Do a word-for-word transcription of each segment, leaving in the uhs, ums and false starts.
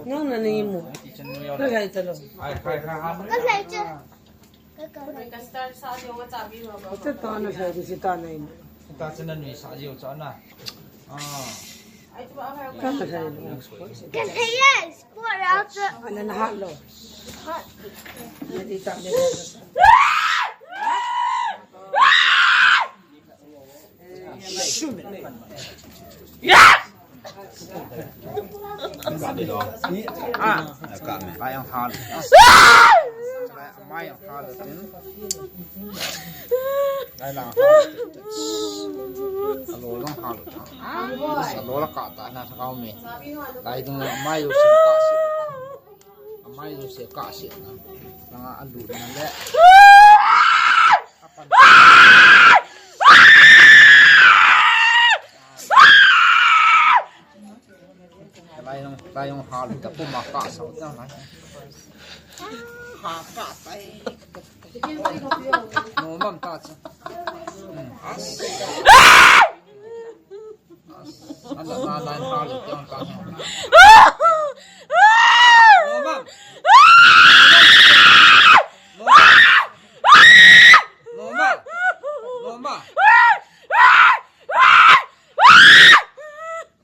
Nang na ni mu. Ka lai ta lo. Ai, kai, kai, ha. Ka lai cha. Ka, ka lai. Ka start sa jo nga cha bi ma ba. Ita ta na sa di si ta na in. Ta cha na ni sa jo cha na. Ah. Ai, tu ba ha. Ka na sa. Ka lai ya, sport out. Ana na ha lo. Hot. Na di ta ni. Ah, ka mai ang hal. Mai ang hal. Lai la. Alo long hal. Alo la ka ta na sa kau me. Lai dung la mai lu se ka se. Mai lu se ka se na. Na alu na le. Lai nong, lai nong ha lu ta puma ka sa ta lai. Ha ka tai. No mam ta cha. Hmm. As. As. Ana na lai ha lu ta ka. No mam. No mam. No mam. No mam.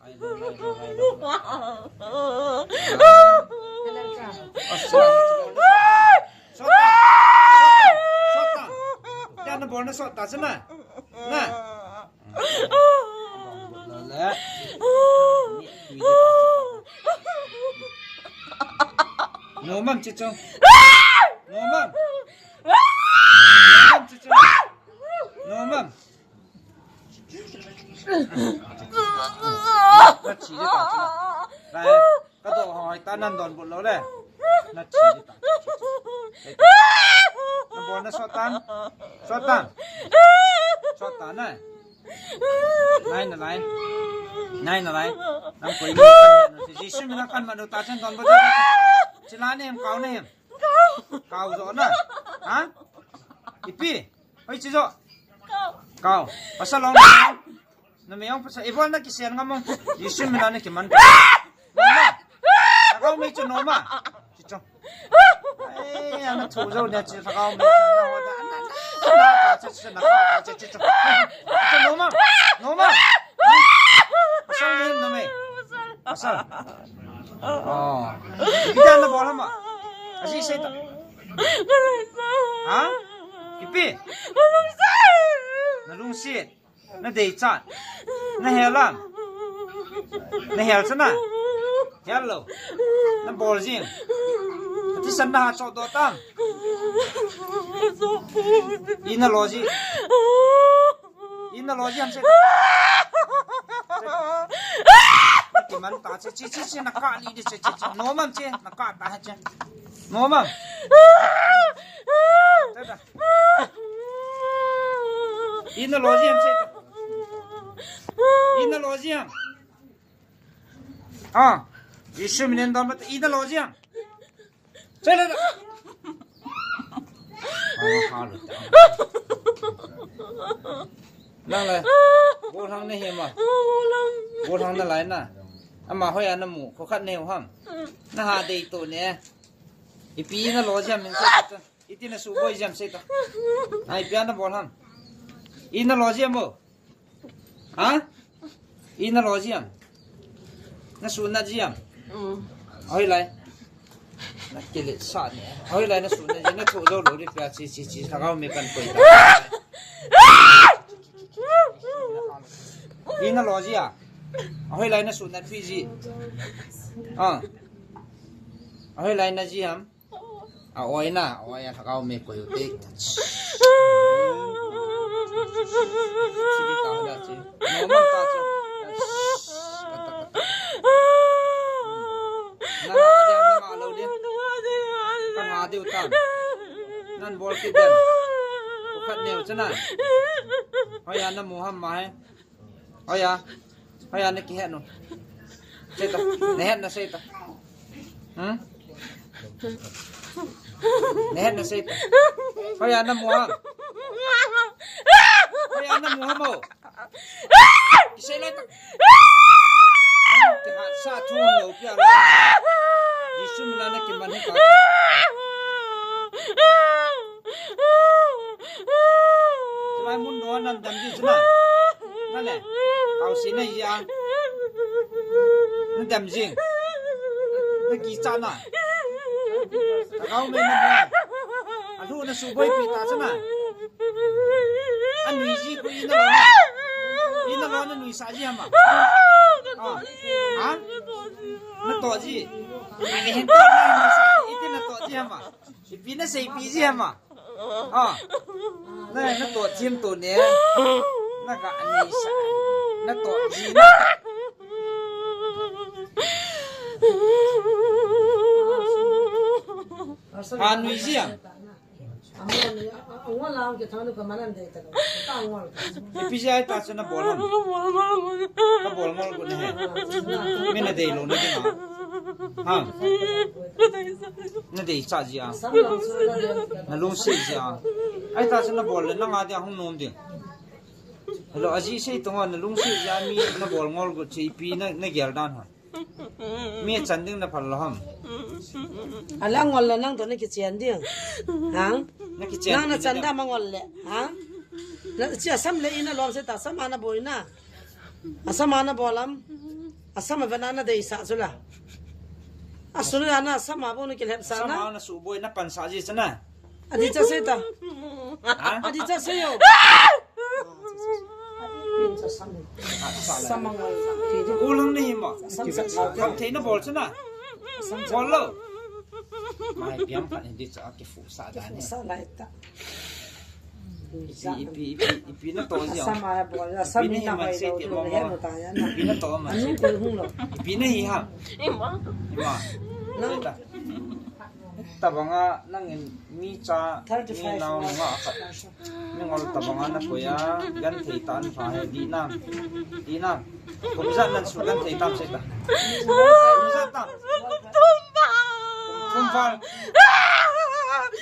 Ai, no, no, no, no, no. Sota, sota, sota. Kya na bolna sota, sina? Na? No, mam, chicho. No, mam. No, mam, chicho. No, mam. Na thi di ta chu. Lai, ka do hoi ta nan don bul lo le. Na thi di ta. Na bol na sot tan. Sot tan. Sot tan na. Nai na lai. Nai na lai. Nang koi ni. Jisu mina kan ma do ta chen don bul. Chila ne hem kau ne hem. Kau jo na. Ha? Ipi. Oi, chi jo. Kau. Pasal long. Na me ong pasal. Ibol na kisen ngam ong. Jisu mina na kiman. Noma. Thakau me chu noma. Chi chu. Ai, ana thu jo ne chi thakau me chu na ho da. Ana, ana, ana, cha, cha, na, cha, cha, cha. Chi chu noma. Noma. Pasal ne na me. Pasal. Oh. Ipi dia na bol ham a. Aji sei ta. Ha? Ipi? Na lungset. Na deichat. Na hel am. Na hel chana. Hel lo. Na bol jing. Ati san na ha chot do tam. I na lo ji. I na lo ji ham se. Ti man ta che, che, che, che, na ka li di che, che, che. No man che, na ka ta ha che. No man. Ta ta. I na lo ji ham se. I na lo ji ham. Ah, Jisu minin don bat i na lo ji ham. Che le. Ah, ha lo. Nang le. Bol hang ne hi ma. Bol hang na lai na. Ama hoi ana mu, kho khat ne ham. Na ha dei to ne. Ipi na lo ji ham min se. Iti na suboi ji ham sei ta. Ai, ipi na bol ham. I na lo ji ham o. Ha? I na lo ji ham. Na su na ji ham. Mm. Hoi lai. Na kile sa ni. Hoi lai na su na ji na thu jo lo ri pia chi chi chi thakau me kan koi ta. I na lo ji a. Hoi lai na su na phi ji. Ah. Hoi lai na ji ham. A oi na, oi a thakau me koi u te. Chi ta da chi. No man ta chi. Na ha de, na ha lo de. Ka ha de u ta. Nan bol ki den. Ko khat neu chana. Hoi a na mu ham ma he. Hoiya, hoiya na kihet nu. Sei ta, na het na sei ta. Hmm? Na het na sei ta. Hoiya na mu ham. Hoiya na mu ham o. Kisei lai ta. Jesu mina nakiman hi ka. Chulai mun doh a nadem ji chuna. Nale. Kaosi nahi a. Nadem ji. Nakicha na. Kagao me na mo. Alu nasuboipi ta chuna. Anui ji ko ina lo na. Ina lo nanuisa ji hama. Ah. Ha? Natoh ji. Ai, hin to nanuisa, iti natoh ji hama. Ipi naseipi ji hama. Ah. Na, natoh ji ham tuni. Naga nuisa. Natoh ji na. Anui ji ham. Ipi jeh a ita chu nabol ham? Kabol ngol got nahi. Mi nadei lou na ding a. Ha? Nadei cha ji a. Nalungset ji a. Ita chu nabol le nanga dia hung nom ding. Hello, ajeh sei tong a nalungset ji a mi nabol ngol got chu ipi na, nagel dan ham. Mi chan ding naphal lou ham. Ala ngol le nang toh nakichen ding. Hang? Nakichen nang ding nachan dam a ngol le. Hang? Na, chi asam le ina lom se ta, asam a nabol na. Asam a nabol lam. Asam a vena nadeisah chu la. Asun la na asam a bou nakilhepsah na. Asam a nasuboi napansah ji chu na. Adi cha sei ta. Ha? Adi cha sei o. Samang. Ulang nahi mo. Sam, sam, sam. Kam thei nabol chu na. Bol lou. Mai piang phat in di cha kifu sa da ni. Sa lai ta. Ipi, ipi, ipi, ipi natoh ji a. Sama bol, sama ipi nahi man sei ti mo mo. Ipi natoh man sei. Ipi nahi ham. Ima. Ima. Sei ta. Tabanga nangin mi cha, mi nao nunga khat. Mi ngol tabanga nakoi a, genthei tah in lha hi, di nam, di nam. Kum ijat nan sugenthei tam sei ta. Kum ijat tam. Kum thum val.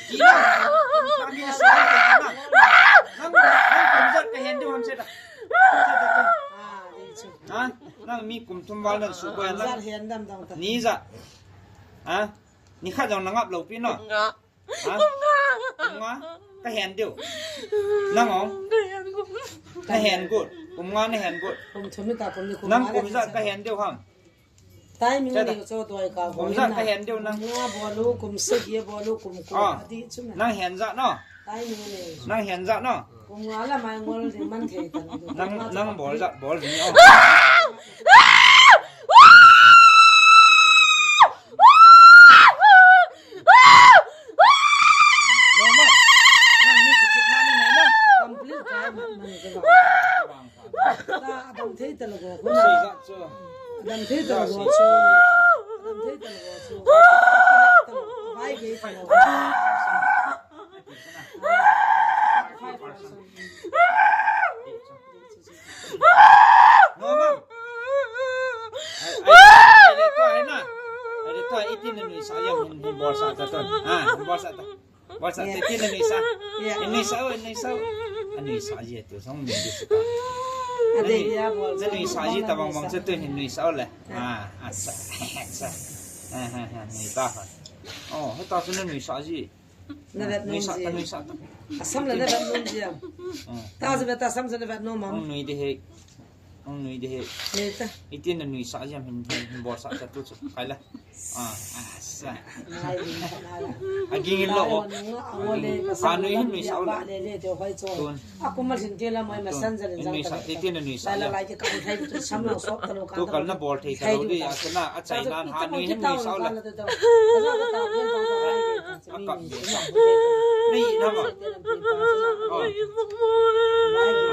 Di nam. Nang mi nasugenthei di nam. Nang, nang kum ijat kahen diu ham sei ta. Ha? Nang mi kum thum val nan suboi a nang. Ni ijat. Ha? Nikhat jong nangap lou pi no. Nga. Ha? Kum nga. Kum nga. Kahen diu. Nang o. Kahen got. Kahen got. Kum nga nahen got. Kum thum ni ta kum ni kum nga. Nang kum ijat kahen diu ham. Timing ni cho doi ka. Kum ijat kahen diu nang. Kum nga bol u, kum sagi bol u, kum ko. Ah. Adi chu na. Nang hen ijat no. Timing ni. Nang hen ijat no. Kum nga la mai ngol ding man thei ta. Nang, nang bol ijat bol ding o. Normal. Nang ni kichep na ni nei na. Complete ka man, man ke ba. Ta, adam thei ta lou ko. Sei jat chu. Adam thei ta lou ko chu. Adam thei ta lou ko chu. Vai ke ta lou ko. Normal. Ai, ai, ai, ai, tua, iti nanuisah jia, hin, hin bolsah ta tun. Ha, hin bolsah ta. Bolsah ta, iti nanuisah. Hin nuisah o, hin nuisah o. Anuisah jia tu, song min di suka. Nanuisah ji tabang bang chu tu hin nuisah o le. Ha, asa, asa. Ha, ha, ha, nuisah. Oh, hita chu nanuisah ji. Na vet nom ji. Nuisah ta, nuisah ta. Asam la na vet nom ji am. Hmm. Ta ji vet ta asam ji na vet nom am. Hung nui di he. Hung nui di he. Nui ta. Iti nanuisah ji am hin, hin, hin bolsah ta tu chu. Kai la. Ah, ah, sa. Nai di ta na la. Aging in lo. Nai o nunga, a ngol le, ka sa. Hanui hin nuisah o la. Ba le le te hoi cho. Tun. Aku ma lhin ke la moi ma san ja le jang ta. Nuisah, iti nanuisah. Lai la lai ke ka thai tu sam lo sok ta lo ka. Tu kal na bol thei ta lo di, a sana, a chai nan hanui hin nuisah o la. Akap. Nei na ma. Oh.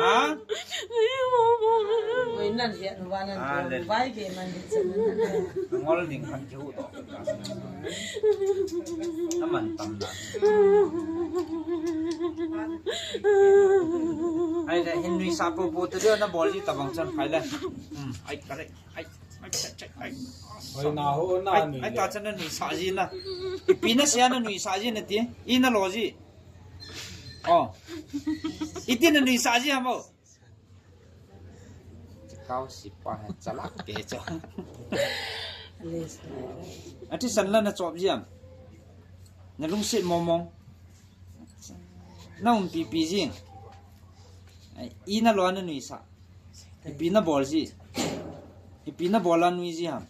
Ha? Oi, nan hian va nan. Ah, le. Vai ke man di chen. Ngol ding khan ke hu to. Naman tam na. Ai, le hin nuisah po po tu dia nabol ji tabang chan khai le. Hmm, ai, correct. Ai, ai, ai, ai. Oi, na ho, na ai, nui ai, le. Ta chan nanuisah ji na. Ipi nasei a nanuisah ji nati. Ina lo ji. Oh. Iti nanuisah ji ham o. Kau sipa he chalak ke cho. Athisan la na chop jia. Na lungset mong mong. Na umpi pi jing. Ai, i na lo na nuisa. Ipi na bol ji. Ipi na bol a nui ji ham.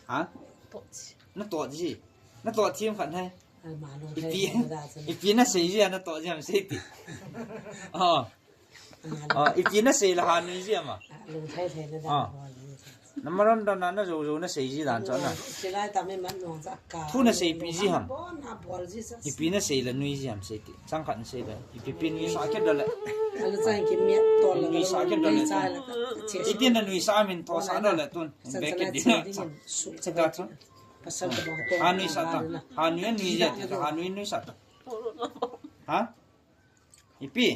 Ha? Na tot ji. Na tot ji. Na tot thim khat hai. Ipi, ipi na sei ji na tot ji ham sei ti. Oh. Oh, ipi na sei la ha nui ji ama. Ah. Na maron da na na jo jo na sei ji dan cha na. Thu na sei pi ji ham. Ipi na sei la nui ji ham sei ti. Chang khat na sei la. Ipi pi nui sa ke da le. Nui sa ke da le. Ipi na nui sa min tho sa da le tun. Be ke di na. Cha ta. Ha nui sa ta. Ha nui nui ji ta. Ha nui nui sa ta. Ha? Ipi.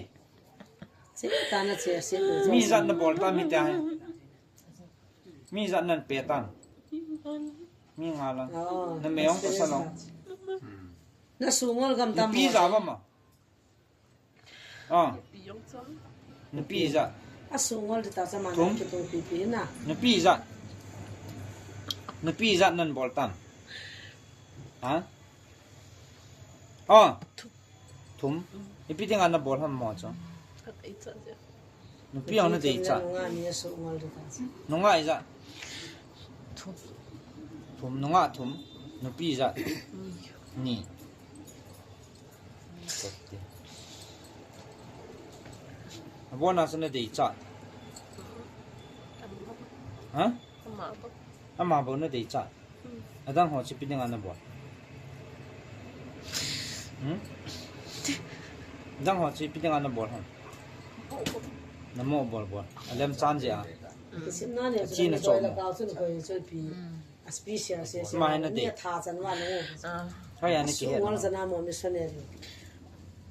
Mi jat na bol ta mi ta. Mi jat nan pe tan. Mi nga lang. Oh, na me ong ko sa long. Na sungol gam tam. Ipi ja ba ma. Ah. Na pi ja. A sungol ta sa ma na ki to pi pi na. Na pi ja. Na pi ja nan bol tan. Ha? Oh. Thum. Ipi dinga na bol ham mo chu. Nupi ang na dei cha. Nunga ni a sungol de ta. Nunga i ja. Thum. Thum nunga thum. Nupi ja. Ni. Abona sa na dei cha. Ha? Ama bou na dei cha. Adang ho chu ipi dinga na bol. Hmm? Adang ho chu ipi dinga na bol ham. Na mo bol bol. Alem chan je a. Chi na chom. Ma na dei. Hoiya na kihet.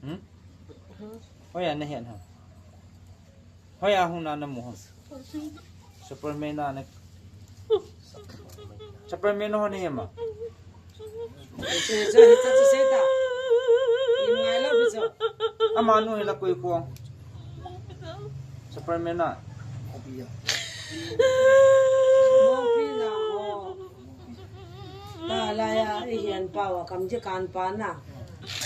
Hmm? Hoiya na het ham. Hoiya hung na na mu ham. Superman na na. Superman ho ni hema. Ama nu hila koi ko. Superman na. Ta la ya, i hian pa wa kam je kan pa na.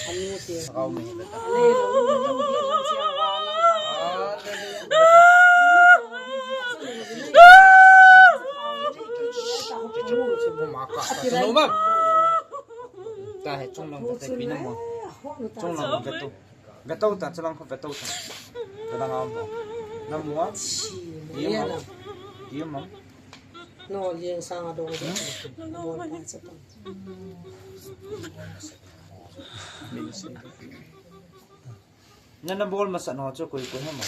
Anu te. Kau mi. Le lo, lo, lo, lo, lo, lo, lo. Maka. Ta he chung lang ka te pi na mo. Chung lang ka tu. Ve to ta, chalang kho ve to ta. Chalang a mo. Na mo a? Chi, ye na. Ye mo. No, liang sang a dong. Hmm? Bol pa cha pa. Na na bol masa no chu koi koi ham.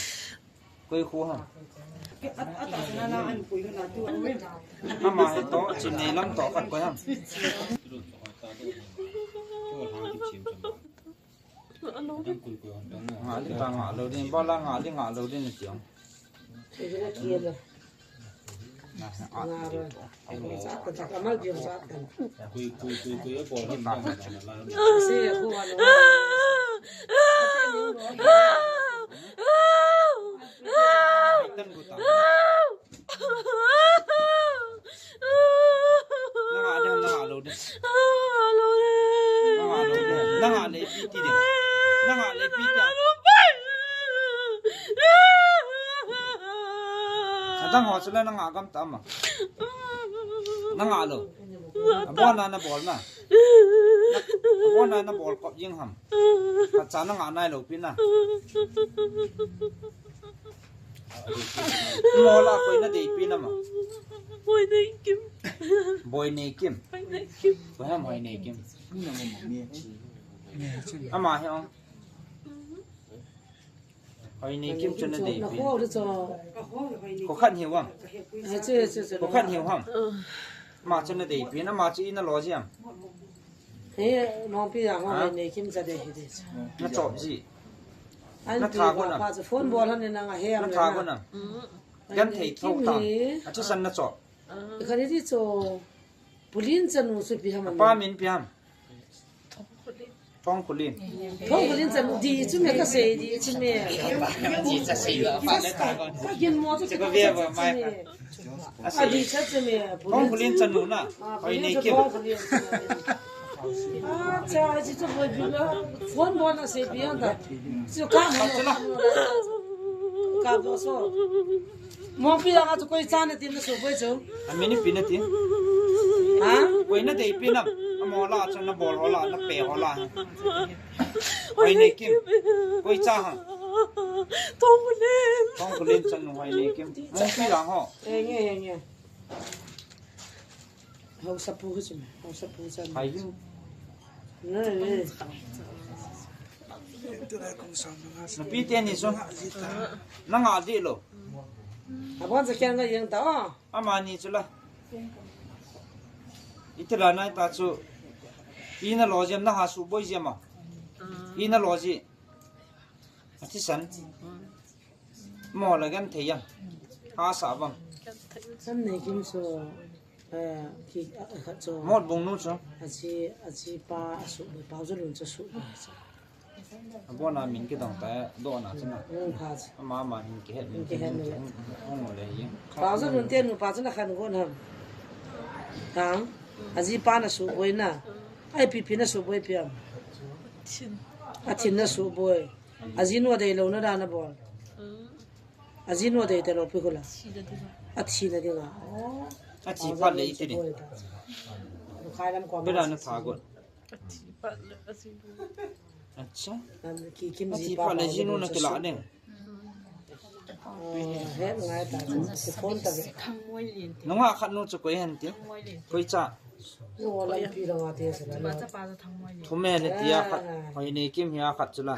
Koi kho ham. Ama he to, chin nei lam to khat koi ham. Nga li ta nga lo din, ba la nga li nga lo din ti ong. Nanga le, nanga lo de. Nanga lo de. Nanga le pi ti de. Nanga le pi ti. Adang ho chule nanga gam ta ma. Nanga lo. Abona na bol na. Abona na bol kop jing ham. Ka cha nanga nai lo pi na. Mola koi na dei pi na ma. Boi nei kim. Boi nei kim. Boi nei kim. Boi ham boi nei kim. Ama he ong. Boi nei kim chu na dei pi. Ko khan hiu ham. Ko khan hiu ham. Ma chu na dei pi na ma chu i na lo ji ham. He, nong pi ya ngo nei kim cha de hi de. Na chop ji. Na tha ko na. Pa chu phone bol han ni na nga he. Na tha ko na. Kan thei thok ta. A chu san na chop. Khani di chu. Pulin chanu chu pi ham. Pa min pi ham. Thongkhulin. Thongkhulin chanu di chu me kasei di chu me. Ka gin mo chu ka ve ba mai. Adi cha chu me. Thongkhulin chanu na. Hoineikim. Acha, aji chu boi bi la. Phone bol na sei bi ang da. Chu ka mo. Ka do so. Mo pi la ka chu koi cha na tin na so boi chu. Amin ipi na tin. Ha? Koi na dei pi na. Amo la chu na bol ho la, na pe ho la. Hoineikim. Koi cha ha. Thongkhulin. Thongkhulin chanu Hoineikim. Mo pi la ho. Enge, enge. Haosapu hi chu me, haosapu chu me. Hai yu. Ne, ne. Napi teni chu. Nanga di lo. Abang sa kya nga yang ta. Amani chu la. Itila nai ta chu. Ina lo jam na ha su boi jam a. Ina lo ji. Ati san. Mo la gan thei yang. Ha sa bang. San nei kim so. Eh, ki, a, a, khat chu. Mot bung nu chu. Aji, aji pa, asu, pa chu lun chu su. Abona min kidong ta, do na chu na. Lun kha chu. Ama ma hin kihet, min kihet. Hong le yin. Pa chu lun te nu pa chu na khan go na. Tang. Aji pa na su boi na. Ai pi pi na su boi pi am. Athin na su boi. Aji nu adei lo na da na bol. Aji nu adei te lo pi kula. Athi na dinga. Oh. Achi pa le iti ni. Khai lam ko. Bela na tha go. Achi pa le aji nu. Acha. Nam ki kim achi ji pa pa le ji nu na kila ne. Oh, he ngai ta. Phone ta. Nunga khat nu chu koi hen ti. Koi cha. Nu lam pi la nga te sa na. Thume le tia khat. Hoineikim hi a khat chu la.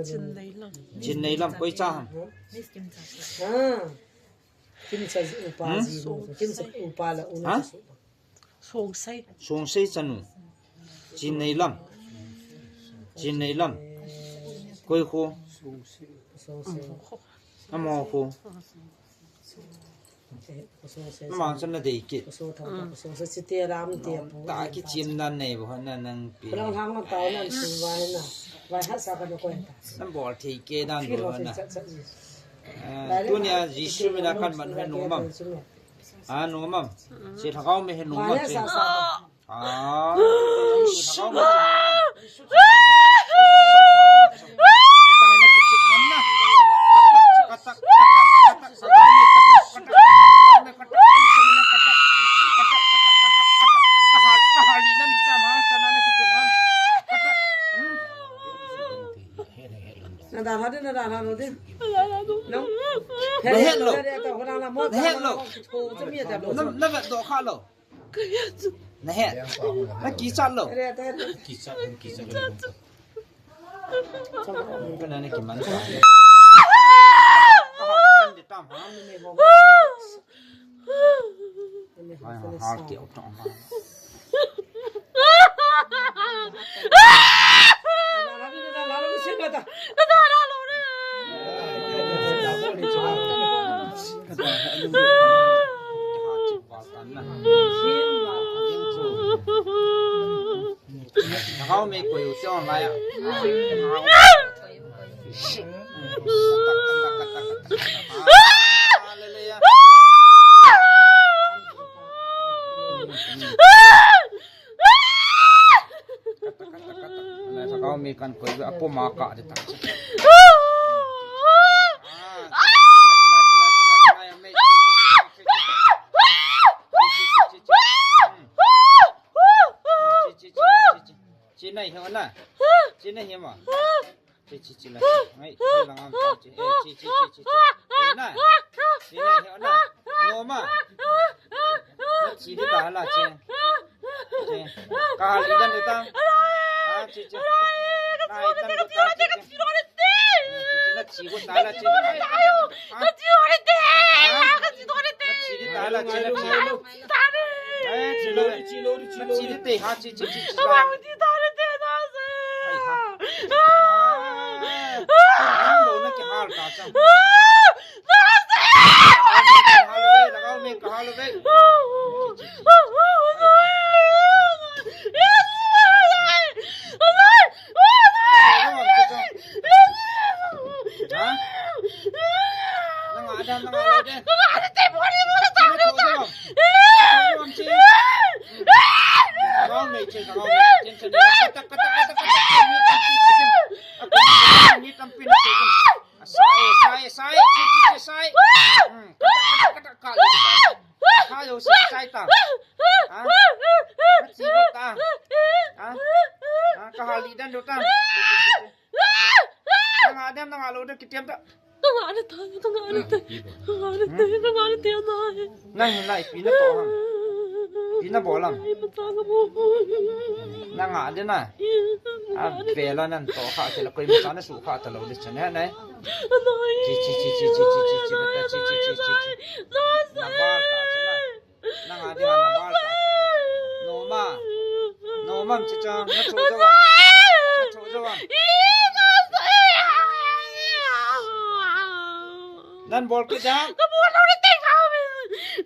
Chinneilam. Chinneilam koi cha ham. Ha? Kimcha upa ji. Kimcha upa la un. Ha? Songsei. Songsei chanu. Chinneilam. Chinneilam. Koi kho. Amo kho. Mang chan na dei kit. Ta ki chim nan nei bo na nang pi. Nan bol thei ke dan bo na. Eh, tunia Jesu mina kan man he nu mam. A nu mam. Si thakau me he nu mam. Ah. Na dan ha de, na dan ha lo de. No. Na het lo. Na het lo. Na vet do kha lo. Na he. Na kichat lo. Kichat, kichat. Kana na kiman. Hai, ha, ha, ki, ok, ok. Hao me koi u chong lai a. Hao me kan koi u a puma ka de ta. Chi, chi, chi, chi, chi. Chi nai hi na. Chi nai hi ma. Chi, chi, chi la. Ngai, ngai lang am chi. Eh, chi, chi, chi, chi, chi. Chi na. Chi nai hi na. No ma. Na chi di ta la chi. Chi. Ka li dan di ta. Ah, chi, chi. Nai tan ko ta chi, chi. Chi, chi, na chi ko ta la chi. Lo si sai ta. Ha? Ka chi ta. Ha? Ha? Ka hal di dan do ta. Nanga dem, nanga lou dem kitiam ta. Ka ngah le ta, ka ngah le ta. Ka ngah le ta, ka ngah le ta na. Nang hin lai pi na to ham. Pi na bol ham. Ai, pa ta ka bol. Nanga de na. A vela nan to kha ke la koi ma na su kha ta lou de chan he nai. Chi, chi, chi. Na val ta chan na. Nanga dia na val ta. Noma. Noma, chi cha, na cho jo wa. Na cho jo wa. Nan bol kit da. Ka bol lou ni te ka.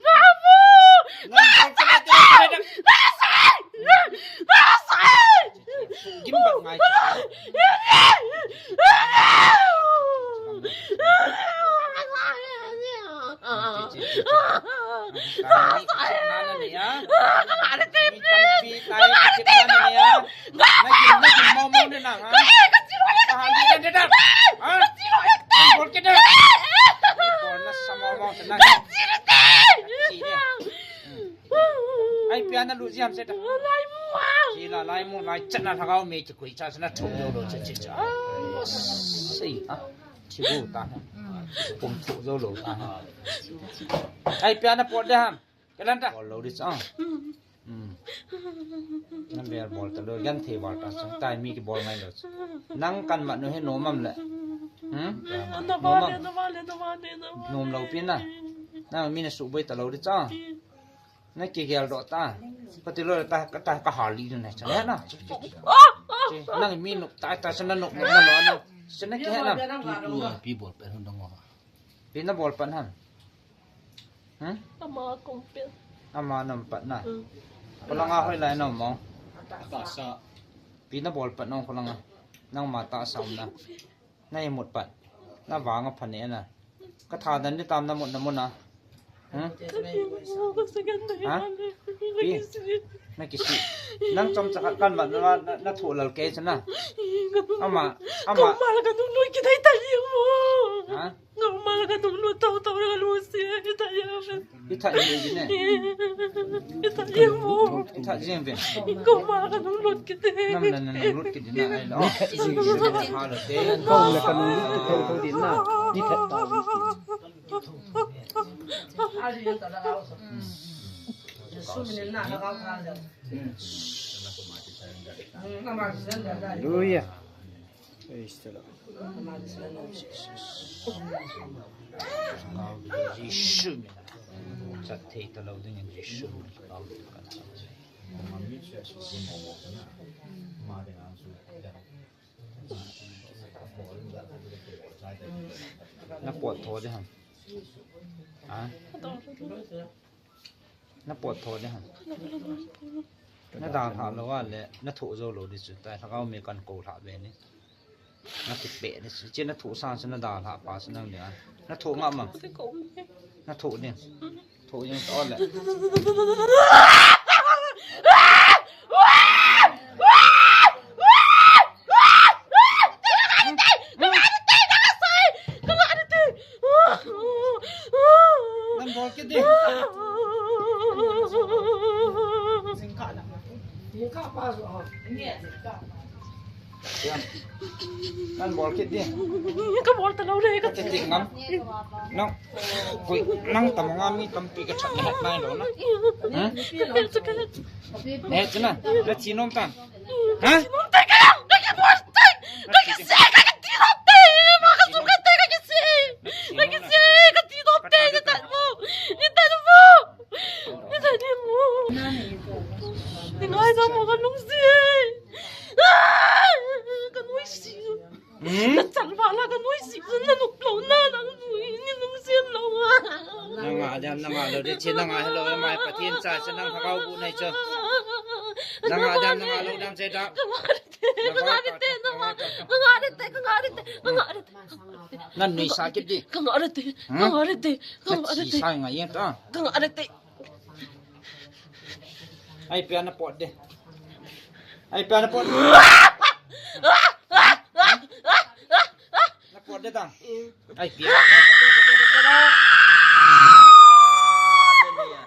Ka bol. Nan bol kit da. Gim bak ngai. Ai, pian na lu jiam se ta. Lai mu. Ji la, lai mu, lai chat na thagau me ki kui cha na thu lo lo cha cha cha. Sei ha. Chi bu ta ha. Pum thu lo lo ta ha. Ai, pian na pot de ham. Ke lan ta. Bol lo di cha. Hmm. Nan bel bol ta lo, gan the bol ta cha. Tai mi ki bol ngai lo. Nang kan ma no he no mam le. Hmm? No mam. Nom lo pi na. Nang mi na su boi ta lo di cha. Na kigel doh ta. Kati lo ta, ka ta, ka hal di na, cha na. Chi, nang mi nup ta, ta, cha na nup, nup na lo na. Cha na ki he na. Tu, tu, pi bol pen hon dong ho. Pi na bol pen han. Hmm? Ama kong pen. Ama nam pat na. Hmm. Ko la nga hoi lai na mo. Ta sa. Pi na bol pen nong ko la nga. Nang ma ta sa na. Na imut pat. Na vang a phan e na. Ka tha dan di tam na mut na mut na. Hmm? Ha? Pi? Na kisi. Nang chom cha khat kan mat na, na, na thu lal ke cha na. Ama, ama. Kong mal ka nung lui ki dai ta li mo. Ha? Kong mal ka nung lui tau tau ka lu si ki dai ya. Itha jing ve. Itha jing ve. Kong ma ka nung lut kit e. Nam la na nung lut kit na ai lo. Itha jing ve. Ha lo te. Kong la ka nung lut kit tho tho din na. Itha ta. Hallelujah. Praise the Lord. Jisu mina. Chat thei ta lo ding in Jisu mina. Na pot tho de ham. Ha? Na pot tho de ham. Na dalha lou a le, na thoh jou lou di chu, tai lhagao mi kan kou lhah ve ni. Na kipeh ni chu, che na thoh sang chu na dalha pa chu nang ni a. Na thoh ngam am? Na thoh ding. Thoh ding to le. Nan bol kit di. Nan bol kit di. Ka bol ta lou le ka. Kit di ngam. Nang. Koi, nang tam nga mi tampi ka chat na het nai lou na. Hmm? Ka het, ka het. Ne, chuna. Na chi nom tan. Ha? Chi nom tan ka, ka ki bol tan. Ka ki se, ka ki ti nom tan. Ma ka su ka te, ka ki se. Ka ki se, ka ti nom tan. Ni tan mo. Ni tan mo. Ni tan mo. Ni ngai na mo ka nung se. Ka nui si. Hmm? Na chan va la ka nui si, na nup lou na, na nui, ni nung sian lou a. Na nga dam, na nga lou de, chi na nga hello, mai Pathen cha, cha nang thagau bu nai cha. Na nga dam, na nga lou dam che da. Ka nga de te, ka nga de te, ka nga de te, ka nga de te, ka nga de te. Nan nui sa kit di. Ka nga de te, ka nga de te, ka nga de te. Sa nga yen ta. Ka nga de te. Ai, pia na pot de. Ai, pia na pot. Na pot de tang. Ai, pia. Hallelujah.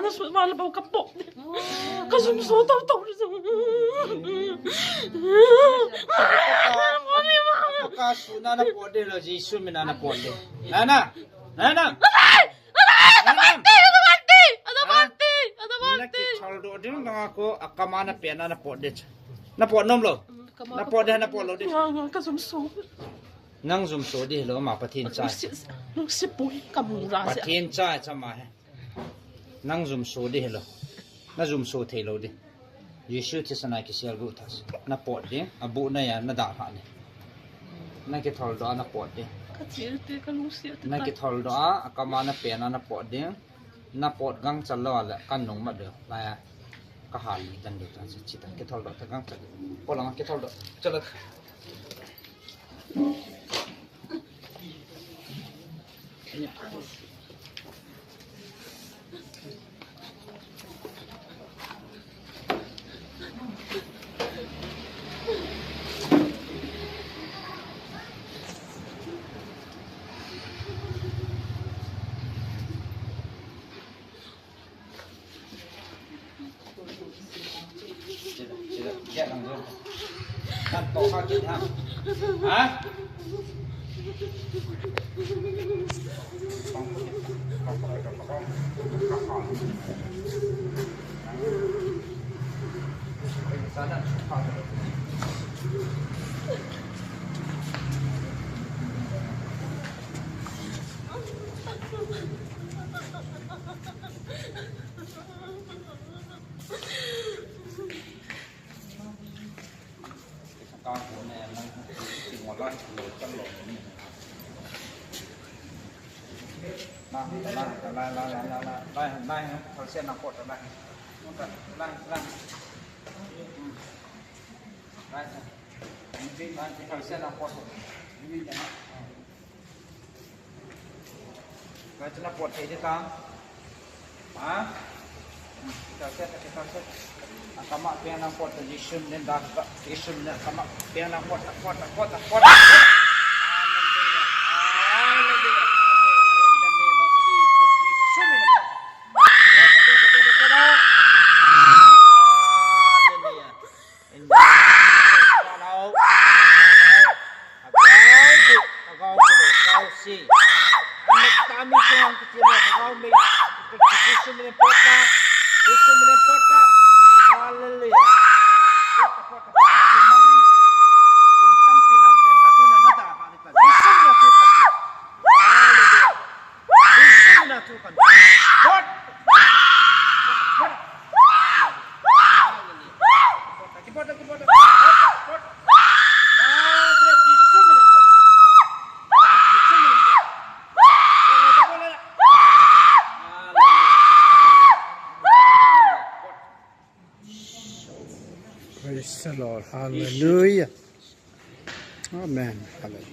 Ka sut ma le bou ka pot. Ka jumso tau tau le. Ka sut na na pot de lo, Jesu min a na pot de. Na na. Na na. Na na. Ada mati, ada mati, ada mati. Na kithol doh ding na ko akama na pe na na pot de. Na pot nom lo. Na pot de, na pot lo de. Ka jumso. Nang jumso di lo ma Pathen cha. Lungsi, lungsi pui ka mu ra sia. Pathen cha cha ma he. Nang jumso di lo. Na jumso thei lo di. Jesu thisan a kisel gu thas. Na pot di, abu na ya na da ha ni. Na kithol doh na pot di. Ka thil te ka lungsi te. Na kithol doh a, akama na pe na na pot di. Na pot gang chal lo le kan nung ma de. La ya. Ka ha li dan de ta chi ta. Kithol doh ta gang chal. Ko la kithol doh. Chalo. Ngai chuna pot thei di ta. Ha? Kita set, kita set. Akama pe nang pot ta Jisu min da ta, Jisu min akama pe nang pot ta, pot ta, pot ta, pot ta. Hallelujah. Hallelujah. In the name of Jesus. Jisu min. Hallelujah. Hallelujah. Hallelujah. Hallelujah. Hallelujah. Praise the Lord. Hallelujah. Amen. Hallelujah.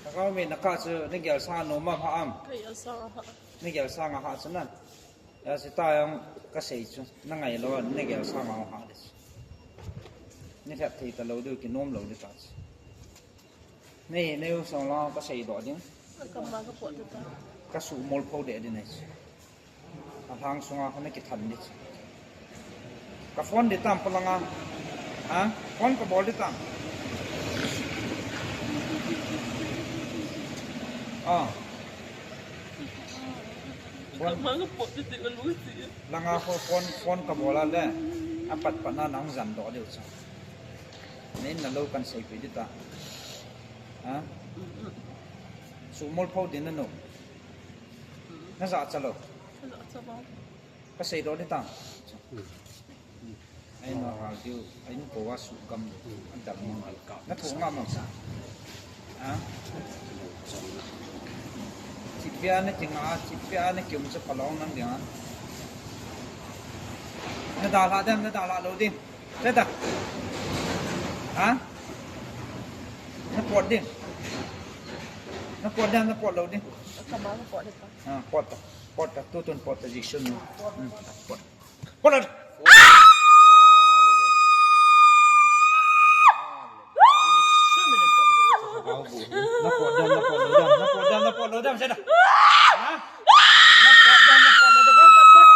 Lhagao min a kah chu na gel sang nom a pha am? Ka gel sang a pha. Na gel sang a pha chu na. Hijeh a chu ta jong ka sei chu, na ngai lou, na gel sang a hah le chu. Na lhep thei ta lou diu, kinom lou ding ta chu. Nei, nei u song la ka sei doh ding. Ka ma ka pot ta. Ka sumol pho deh ding nei chu. A lhang sunga ka na kithan ding chu. Ka phone ding tam pa langa. Ha? Phone ka bol ding tam. Ah. Phone. Langa ho phone, phone ka bol a le. A pat pat na nang jan doh diu chu. Nei na lou kan seipeh ding ta. Ha? Sumol pho ding na no. Na ja cha lou. Ka ja cha lou. Ka sei doh ding ta. Ai no hal diu, ai no ko wa su gam diu. An dam mo. Na thu nga mo sa. Ha? Chipia na kinga, chipia na kium cha palong nang dia. Na dalha dem, na dalha lou ding. Teta. Ha? Na pot ding. Na pot ding, na pot lou ding. Ka ma ka pot ding. Ha, pot ta. Pot ta, tutun pot ta, Jisu min. Hmm, pot. Pot ta. Jada. Ha? Na pot, na pot, na pot, pot, pot.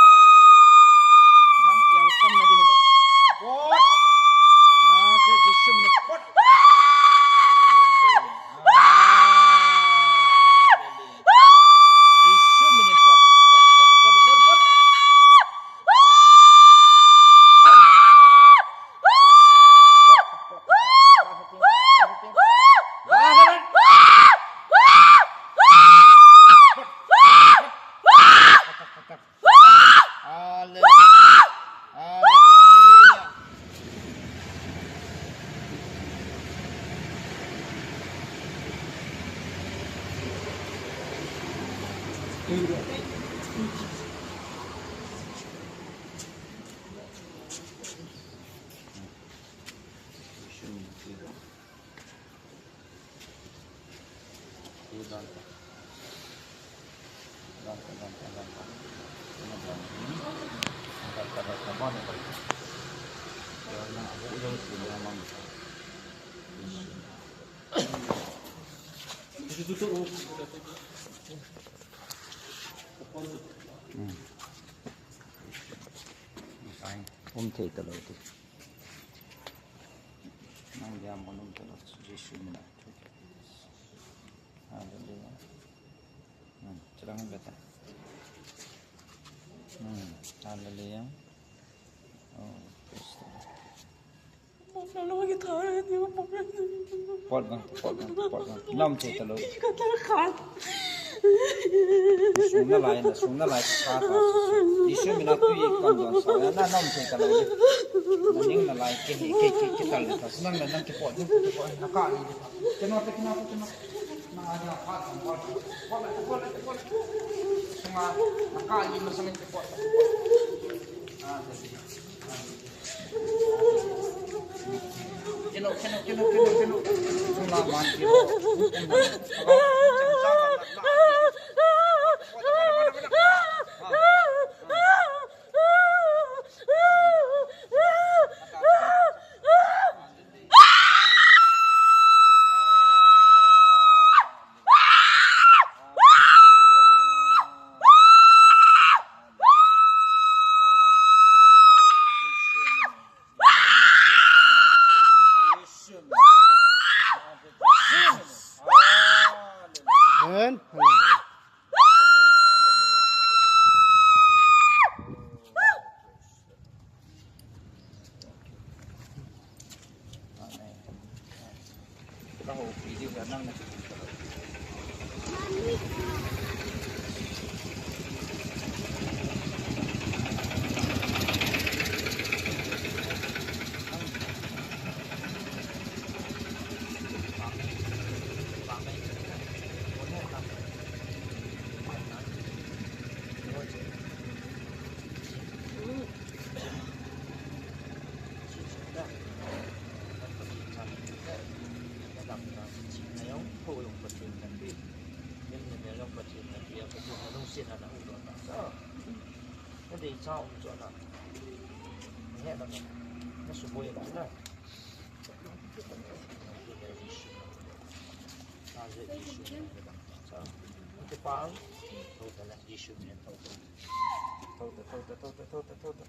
Nang welcome na di hello. Pot. Na je Jisu mina pot. Hallelujah. Hallelujah. Jisu mina pot, pot, pot, pot, pot, pot. Hallelujah. Hallelujah. Um thei talou ti. Nang dia mo nung talou, Jesu mina. Hallelujah. Hmm, chelang beta. Hmm, hallelujah. Oh, praise the Lord. Pot bang, pot bang, pot bang. Nam thei talou. Sung nalai, na sung nalai, ka, ka, Jesu mina tui kan don sa, na nam thei talou. Na ning nalai, ke, ke, ke, ke tal ta. Nang na, nang ke pot, ke pot, na ka ni. Ke no, ke no, ke no. Na, na, pot, pot, pot, pot. Sunga, na ka ni, na sang ke pot. Ah, Amen. Thota, thota, thota, thota, thota.